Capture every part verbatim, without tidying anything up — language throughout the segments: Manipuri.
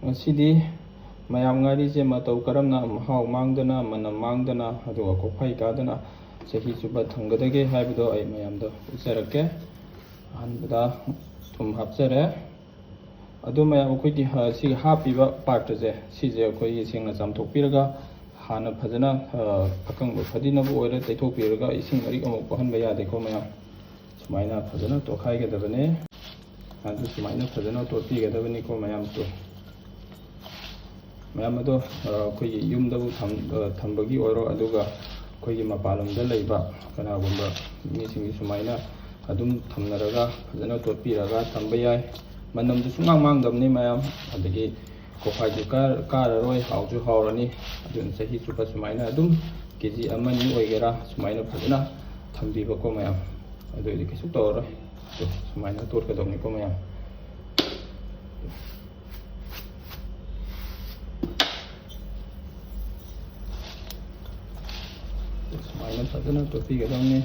ꯉꯁꯤꯗꯤ ꯃꯌꯥꯝ ꯉꯥꯔꯤꯁꯦ ꯃꯇꯧ ꯀꯔꯝꯅ ꯃꯍꯥꯎ ꯃꯥꯡꯗꯅ, ꯃꯅꯝ ꯃꯥꯡꯗꯅ, ꯑꯗꯨꯒ ꯀꯣꯛꯐꯥꯏ ꯀꯥꯗꯅ ꯆꯍꯤ ꯆꯨꯞꯄ ꯊꯝꯒꯗꯒꯦ ꯍꯥꯏꯕꯗꯣ ꯑꯩ ꯃꯌꯥꯝꯗ ꯎꯠꯆꯔꯛꯀꯦ꯫ ꯑꯍꯥꯟꯕꯗ ꯊꯨꯝ ꯍꯥꯞꯆꯔꯦ꯫ ꯑꯗꯨ ꯃꯌꯥꯝ ꯑꯩꯈꯣꯏꯒꯤ, ꯑ, ꯁꯤꯒꯤ ꯍꯥꯞꯄꯤꯕ ꯄꯥꯇ꯭ꯔꯁꯦ, ꯁꯤꯁꯦ ꯑꯩꯈꯣꯏꯒꯤ ꯁꯦꯡꯅ ꯆꯥꯝꯊꯣꯛꯄꯤꯔꯒ ꯍꯥꯟꯅ ꯐꯖꯅ, ꯑ, ꯑꯀꯪꯕ ꯐꯗꯤꯅꯕ ꯑꯣꯏꯔ ꯇꯩꯊꯣꯛꯄꯤꯔꯒ ꯏꯁꯤꯡ ꯃꯔꯤꯛ ꯑꯃꯨꯛ ꯄꯛꯍꯟꯕ ꯌꯥꯗꯦꯀꯣ ꯃꯌꯥꯝ꯫ ꯁꯨꯃꯥꯏꯅ ꯐꯖꯅ ꯇꯣꯠꯈꯥꯏꯒꯗꯕꯅꯤ꯫ ꯑꯗꯨ ꯁꯨꯃꯥꯏꯅ ꯐꯖꯅ ꯇꯣꯠꯄꯤꯒꯗꯕꯅꯤꯀꯣ ꯃꯌꯥꯝꯁꯨ꯫ ꯃꯌꯥꯝ ꯑꯗꯣ, ꯑ, ꯑꯩꯈꯣꯏꯒꯤ ꯌꯨꯝꯗꯕꯨ ꯊꯝ-, ꯑ, ꯊꯝꯕꯒꯤ ꯑꯣꯏꯔꯣ, ꯑꯗꯨꯒ ꯑꯩꯈꯣꯏꯒꯤ ꯃꯄꯥꯟꯂꯣꯝꯗ ꯂꯩꯕ ꯀꯅꯥꯒꯨꯝꯕ ꯃꯤꯁꯤꯡꯁꯤ ꯁꯨꯃꯥꯏꯅ ꯑꯗꯨꯝ ꯊꯝꯅꯔꯒ ꯐꯖꯅ ꯇꯣꯠꯄꯤꯔꯒ ꯊꯝꯕ ꯌꯥꯏ꯫ ꯃꯅꯝꯁꯨ ꯁꯨꯡꯃꯥꯡ ꯃꯥꯡꯗꯕꯅꯤ ꯃꯌꯥꯝ꯫ ꯑꯗꯒꯤ ꯀꯣꯛꯐꯥꯏꯁꯨ ꯀꯥ-, ꯀꯥꯔꯔꯣꯏ, ꯍꯥꯎꯁꯨ ꯍꯥꯎꯔꯅꯤ꯫ ꯑꯗꯨꯅ ꯆꯍꯤ ꯆꯨꯞꯄ ꯁꯨꯃꯥꯏꯅ ꯑꯗꯨꯝ ꯀꯦ ꯖꯤ ꯑꯃꯅꯤ ꯑꯣꯏꯒꯦꯔꯥ ꯁꯨꯃꯥꯏꯅ ꯐꯖꯅ ꯊꯝꯕꯤꯕꯀꯣ ꯃꯌꯥꯝ꯫ ꯑꯗꯨ ꯑꯣꯏꯔꯗꯤ ꯀꯩꯁꯨ ꯇꯧꯔꯔꯣꯏ꯫ ꯑꯗꯨ ꯁꯨꯃꯥꯏꯅ ꯇꯣꯠꯀꯗꯕꯅꯤꯀꯣ ꯃꯌꯥꯝ꯫ ꯁꯨꯃꯥꯏꯅ ꯐꯖꯅ ꯇꯣꯠꯄꯤꯒꯗꯕꯅꯤ꯫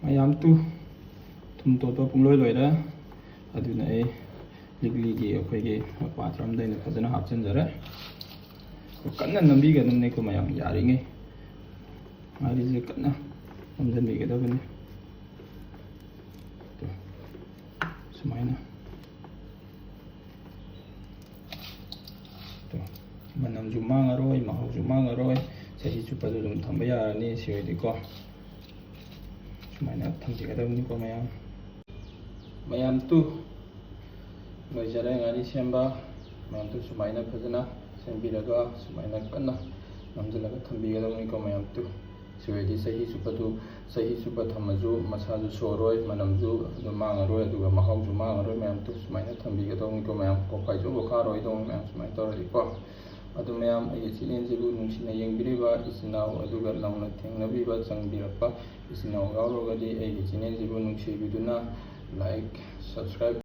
ꯃꯌꯥꯝ ꯇꯨ ꯊꯨꯝ ꯇꯣꯠꯄ ꯄꯨꯡꯂꯣꯏ ꯂꯣꯏꯔꯦ꯫ ꯑꯗꯨꯅ ꯑꯩ ꯂꯤꯛꯂꯤꯒꯤ ꯑꯩꯈꯣꯏꯒꯤ ꯄꯥꯇ꯭ꯔ ꯑꯃꯗ ꯑꯩꯅ ꯐꯖꯅ ꯍꯥꯞꯆꯤꯟꯖꯔꯦ꯫ ꯀꯟꯅ ꯅꯝꯕꯤꯒꯗꯕꯅꯤꯀꯣ ꯃꯌꯥꯝ, ꯌꯥꯔꯤꯉꯩ ꯉꯥꯔꯤꯁꯦ ꯀꯟꯅ ꯅꯝꯁꯤꯟꯕꯤꯒꯗꯕꯅꯤ꯫ ꯁꯨꯃꯥꯏꯅ꯫ ꯃꯅꯝꯁꯨ ꯃꯥꯡꯉꯔꯣꯏ, ꯃꯍꯥꯎꯁꯨ ꯃꯥꯡꯉꯔꯣꯏ, ꯆꯍꯤ ꯆꯨꯞꯄꯗ ꯑꯗꯨꯝ ꯊꯝꯕ ꯌꯥꯔꯅꯤ꯫ ꯁꯤ ꯑꯣꯏꯗꯤꯀꯣ ꯁꯨꯃꯥꯏꯅ ꯊꯝꯕꯤꯒꯗꯕꯅꯤꯀꯣ ꯃꯌꯥꯝ꯫ ꯃꯌꯥꯝ ꯇꯨ ꯂꯣꯏꯖꯔꯦ ꯉꯥꯔꯤ ꯁꯦꯝꯕ꯫ ꯃꯌꯥꯝ ꯇꯨ ꯁꯨꯃꯥꯏꯅ ꯐꯖꯅ ꯁꯦꯝꯕꯤꯔꯒ ꯁꯨꯃꯥꯏꯅ ꯀꯟꯅ ꯅꯝꯁꯤꯜꯂꯒ ꯊꯝꯕꯤꯒꯗꯕꯅꯤꯀꯣ ꯃꯌꯥꯝ ꯇꯨ꯫ ꯁꯤ ꯑꯣꯏꯔꯗꯤ ꯆꯍꯤ ꯆꯨꯞꯄꯗꯨ, ꯆꯍꯤ ꯆꯨꯞꯄ ꯊꯝꯃꯁꯨ ꯃꯁꯥꯁꯨ ꯁꯣꯔꯣꯏ, ꯃꯅꯝꯁꯨ ꯑꯗꯨꯝ ꯃꯥꯡꯉꯔꯣꯏ, ꯑꯗꯨꯒ ꯃꯍꯥꯎꯁꯨ ꯃꯥꯡꯉꯔꯣꯏ ꯃꯌꯥꯝ ꯇꯨ꯫ ꯁꯨꯃꯥꯏꯅ ꯊꯝꯕꯤꯒꯗꯧꯅꯤꯀꯣ ꯃꯌꯥꯝ꯫ ꯀꯣꯛꯐꯥꯏꯁꯨ ꯑꯃꯨꯛ ꯀꯥꯔꯣꯏꯗꯧꯅꯤ ꯃꯌꯥꯝ ꯁꯨꯃꯥꯏꯅ ꯇꯧꯔꯗꯤꯀꯣ꯫ ꯑꯗꯨ ꯃꯌꯥꯝ, ꯑꯩꯒꯤ ꯆꯦꯅꯦꯜꯁꯤꯕꯨ ꯅꯨꯡꯁꯤꯅ ꯌꯦꯡꯕꯤꯔꯤꯕ ꯏꯆꯤꯟ ꯏꯅꯥꯎ, ꯑꯗꯨꯒ ꯅꯧꯅ ꯊꯦꯡꯅꯕꯤꯕ, ꯆꯪꯕꯤꯔꯛꯄ ꯏꯆꯤꯟ ꯏꯅꯥꯎ ꯌꯥꯎꯔꯒꯗꯤ ꯑꯩꯒꯤ ꯆꯦꯅꯦꯜꯁꯤꯕꯨ ꯅꯨꯡꯁꯤꯕꯤꯗꯨꯅ like, subscribe